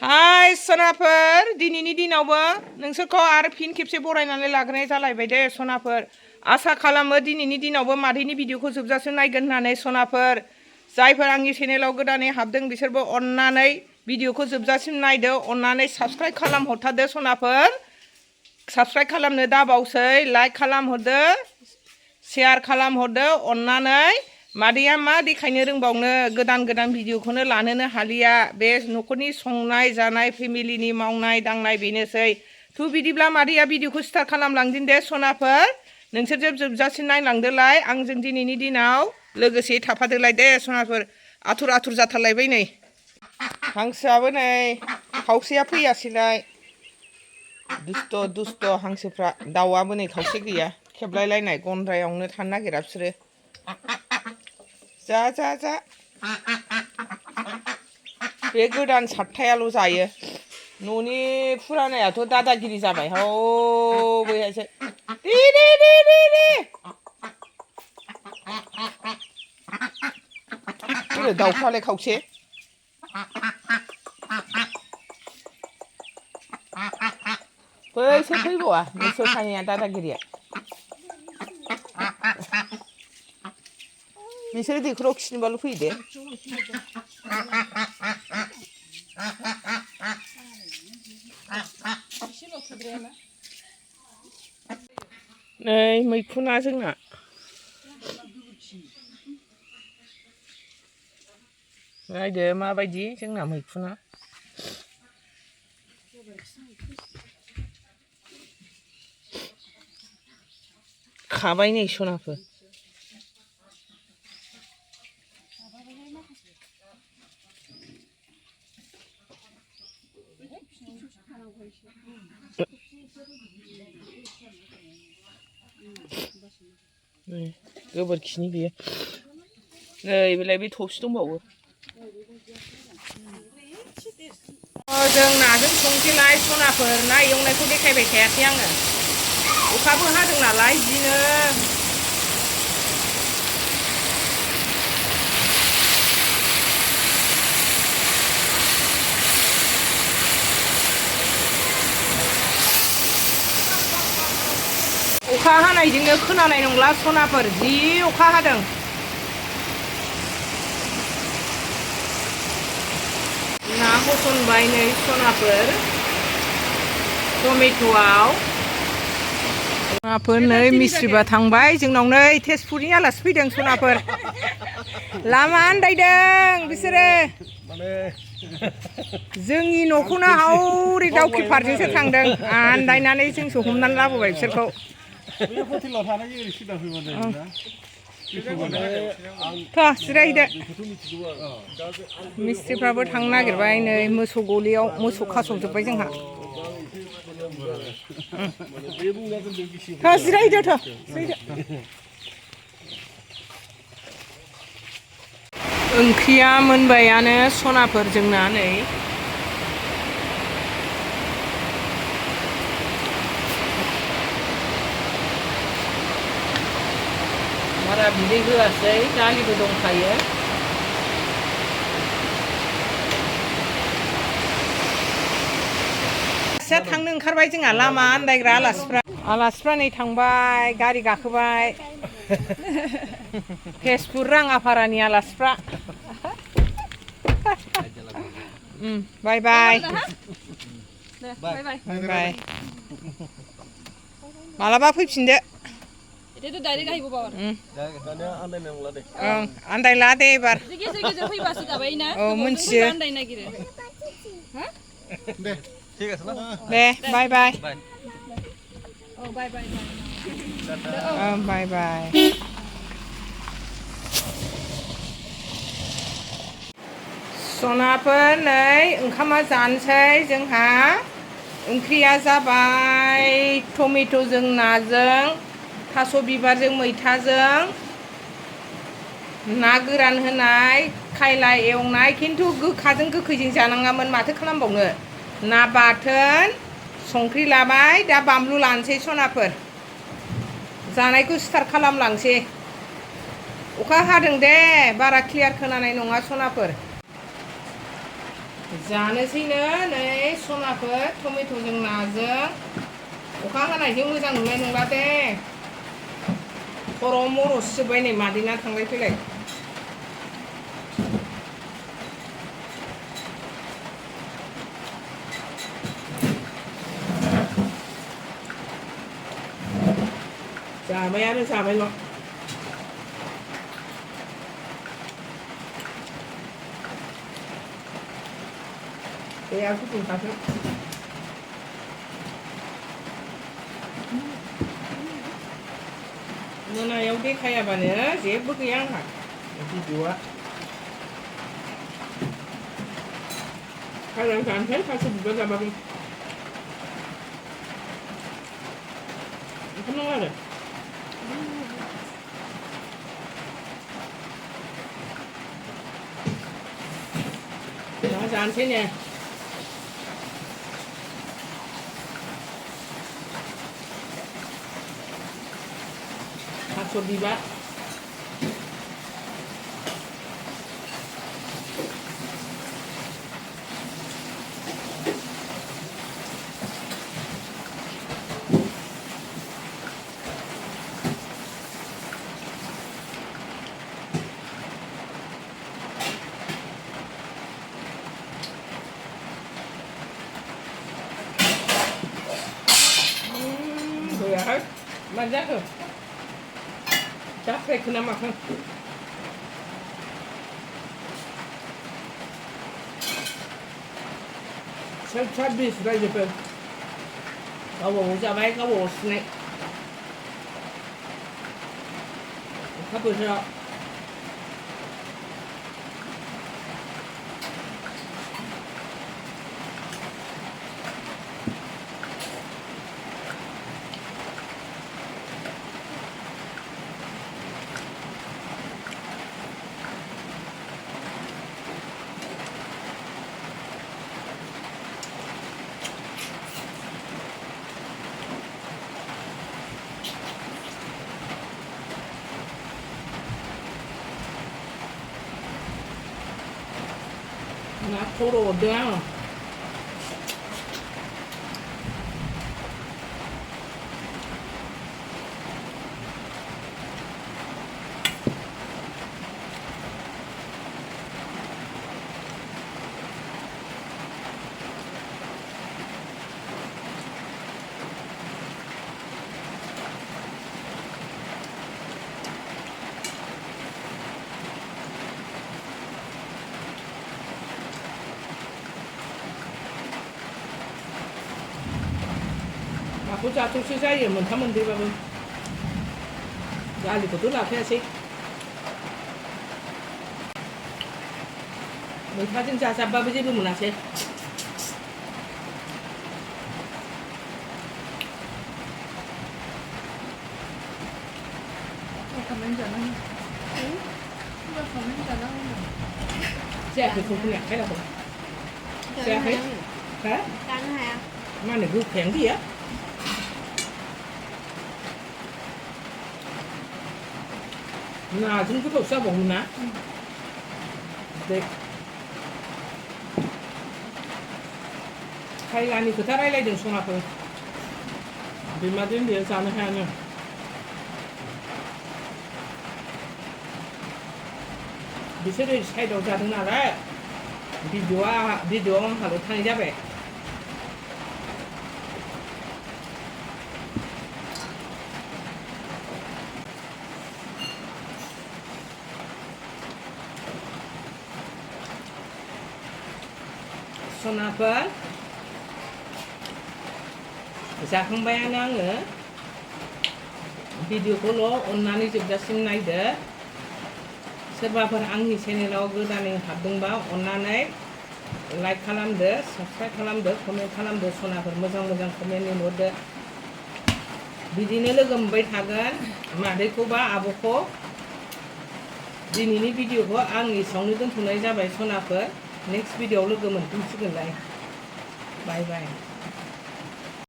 हाय सनाफोर दिनैनि दिनावबो नोंसोरखौ आरो फिन खेबसे बरायनानै लाग्रोनाय जालायबाय दे सनाफोर आसा खालामो दिनैनि दिनावबो मादैनि भिडिअखौ जोबजासिम नायगोन होननानै सनाफोर जायफोर आंनि चेनेलाव गोदानै हाबदों बिसोरबो अन्नानै भिडिअखौ जोबजासिम नायदो अन्नानै साबस्क्राइब खालामहरथारदो सनाफोर साबस्क्राइब खालामनो दाबावसै लाइक खालामहरदो शेयार खालामहरदो अन्नानै मादैया मा देखायनो रोंबावनो गोदान गोदान भिडिअखौनो लानोनो हालिया बे न'खरनि संनाय जानाय फेमिलिनि मावनाय दांनाय बेनोसै थु बिदिब्ला मादैया भिडिअखौ स्टार्ट खालामलांदिन दे सनाफोर नोंसोर जोबजासिम नायलांदोलाय आंजों दिनैनि दिनाव लोगोसे थाफादोलाय दे सनाफोर आथुर आथुर जाथारलायबाय नै हांसोआबो नै खावसेया फैयासैलाय दुस्त दुस्त हांसोफ्रा दाउआबो नै खावसे गैया खेबलायलायनाय गन्द्रायावनो थानो नागिरा बिसोरो जा जा जा बे गोदान सातथायाल' जायो न'नि फुरानायाथ' दादागिरि जाबाय हौ बैहायसो दे दे दे दे दे दाउफ्रालाय खावसे बैसोर फैबावा नोंसोर सानैया दादागिरिया बिसोरो दैखराव खिनोबाल' फैयो दे नै मैखुना जोंना नायदो माबायदि जोंना मैखुना खाबाय नै सनाफोर गोबोरखिनि बेयो नै बेलाय बे थफि दंबावो जों नाजों संसैलाय सनाफोर ना एवनायखौ देखायबाय थायाखै आङो अखाबो हादों नालाय बिदिनो अखा हानायजोंनो खोनानाय नंला सनाफोर जि अखा हादों ना होसनबाय नै सनाफोर टमेट'आव सनाफोर नै मिस्ट्रिबा थांबाय जोंनाव नै तेजपुरनि आलासि फैदों सनाफोर लामा आन्दायदों बिसोरो जोंनि न'खौनो हावरि दावखि फारजोंसो थांदों आन्दायनानै जोंसो हमनानै लाबोबाय बिसोरखौ हटेलाव थानाय ओरै सिदा फैबानो जिरायदो मिस्ट्रिफ्राबो थांनो नागिरबाय नै मोसौ गलियाव मोसौ खास'जोब्बाय जोंहा जिरायदो ओंख्रिया मोनबायानो सनाफोर जोंना नै बारा बिदै होआसै दालिबो दंखायो आलासिया थांनो ओंखारबाय जोंहा लामा आन्दायग्रा आलासिफ्रा नै थांबाय गारि गाखोबाय तेजपुर राङापारानि आलासिफ्रा बाय बाय बाय मालाबा फैफिनदो आन्दायला दे एबार औ मिथियो दे बाय बाय बाय बाय सनाफोर नै ओंखामा जानोसै जोंहा ओंख्रिया जाबाय टमेट'जों नाजों थास' बिबारजों मैथाजों ना गोरान होनाय खायला एवनाय खिन्थु गोखाजों गोखैजों जानाङामोन माथो खालामबावनो ना बाथोन संख्रि लाबाय दा बानलु लानोसै सनाफोर जानायखौ स्टार्ट खालामलांसै अखा हादों दे बारा क्लियार खोनानाय नङा सनाफोर जानोसैनो नै सनाफोर टमेट'जों नाजों अखा हानायजों मोजां नुनाय नंला दे खर' मर'सो जोब्बाय नै मादैना थांलाय फैलाय जाबाय आरो जाबायल' दैया गुदुंखासो मोनायाव देखायाबानो जेबो गैया आंहा भिडिअ'आ खायला जानोसै थास' बिबार जाबाबो ओंखाम नांला आरो दा जानोसै ने थास' बिबार गैयाहाय मा जाखो जाफ्रायखो ना माखो सोब बिस रायजोफोर गावबागाव जाबाय गावबागाव सुनाय अखा बोथोराव ना खर' हरदों आङो माखौ जाथावसो जायो मोनथाम मोनब्रैबाबो दालिखौथ' लाफायासै मैथाजों जाजाबबाबो जेबो मोनासै जायाखै संख्रिया खायलाखौ जायाखै हा मा होनो गोखायानो गैया नाजों गोथावसो जाबावोमोन ना दे खायलानि खोथा रायलायदों सनाफोर बिमाजों बेयो जानो हायानो बिसोर ओरै साइडआव जादों नालाय भिडिअ'आव आंहाल' थानाय जाबाय सनाफोर जाखांबायानो आङो भिडिअ'खौल' अननानै जोबजासिम नायदो सोरबाफोर आंनि चेनेलाव गोदानै हाबदोंबा अननानै लाइक खालामदो साबस्क्राइब खालामदो कमेन्ट खालामदो सनाफोर मोजां मोजां कमेन्ट लिरहरदो बिदिनो लोगो मोनबाय थागोन मादैखौ बा आब'खौ दिनैनि भिडिअ'खौ आं एसेयावनो दोनथ'नाय जाबाय सनाफोर नेक्स्ट भिडिअ'आव लोगो मोनफिनसिगोनलाय बाय बाय